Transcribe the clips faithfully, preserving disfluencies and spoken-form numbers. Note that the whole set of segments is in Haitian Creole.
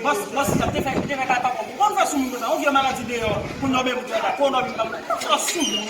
Bòs, bòs, sa te fè, te fè kaka pou konn fè sou moun konsa, yon vye maladi deyò, pou nòbe moun konsa, pou nòbe moun konsa, sou moun.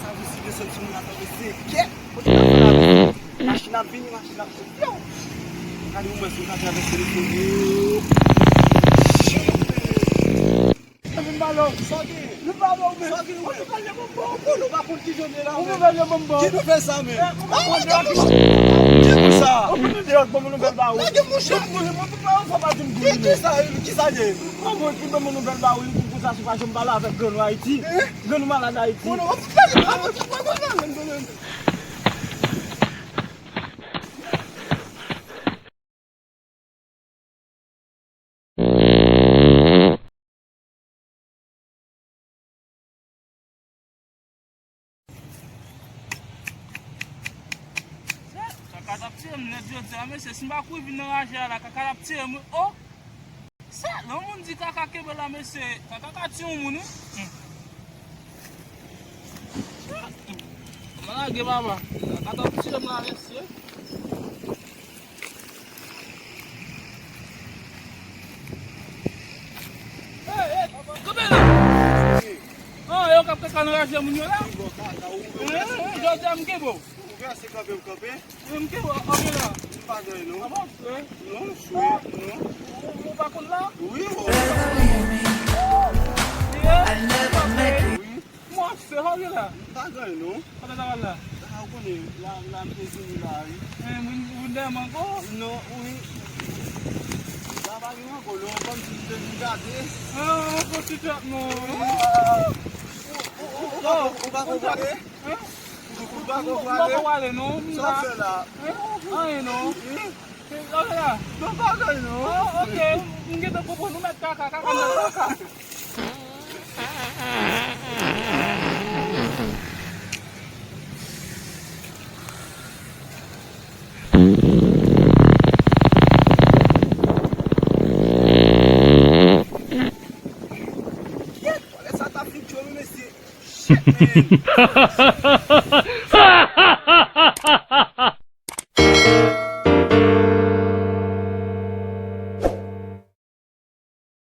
Sa vin si desann sou moun la, tande se kèt. Kote n ap fè la, mesye? Machin ap vini, machin ap soti. Yo! Gade yon mwen sou ka travèse le fon. Vin ba lòm. Sa gen? Vin ba lòm, men. Sa gen? Ou vin ba lòm, men. Ou vin ba lòm, men. Ki nou fè sa, men? Ki pou sa? Ou vin deyò, ban m nouvèl ba ou. Lage mouche. Mwen, mwen, mwen, mwen, fò pa di m. Ki, ki sa, ki sa gen? Mwen, mwen, ki ban m nouvèl ba ou, li pou sa, sou pa janm pale avèk grann ou Ayiti. Grann ou malad Ayiti. Kaka t ap tiye m nèt jodi a, mesye. Si m pa kouri vin nan raje a la, kaka t ap tiye m, wi. O! Sèt, lè yon moun di kaka kenbe la, mesye, kaka ka tiye yon moun, wi. Hmm. Sèt, hmm. Mwen lage, papa. Kaka t ap tiye m la, mesye. Hey, hey, kanpe la. Ah, yo k ap kaka nan raje moun yo la. Hey, hey, jodi a m kenbe w. Ou vèse kanpe, m kanpe. M kenbe w, ok la. M pa gen non. Ah bon, frè? Non, frè, non. Ou, ou pa konn la? Wi, o. Yeah. Wi. Mwen fè, ok la. M pa gen non. Kote sa pral la? Ah, ou konnen, la, la, m te vini la, wi. Eh, moun, moun dèyè mango? Non, wi. La pa gen mango, non, kòm si m te vin gade. Ah, mango ti trap non. Ou, ou, ou, ou pa, ou pa konprann? Hein? Ou pa konprann? M pa konprann non. Sa w fè la? Hein? Anyen non. Hein? Sa w fè la? Non, pa anyen non. Ah, ok. M gentan konprann. Ou mèt kaka, kaka, mèt kaka. Kèt, wale sa ta fin tchwe wi, mesye. Shit, man.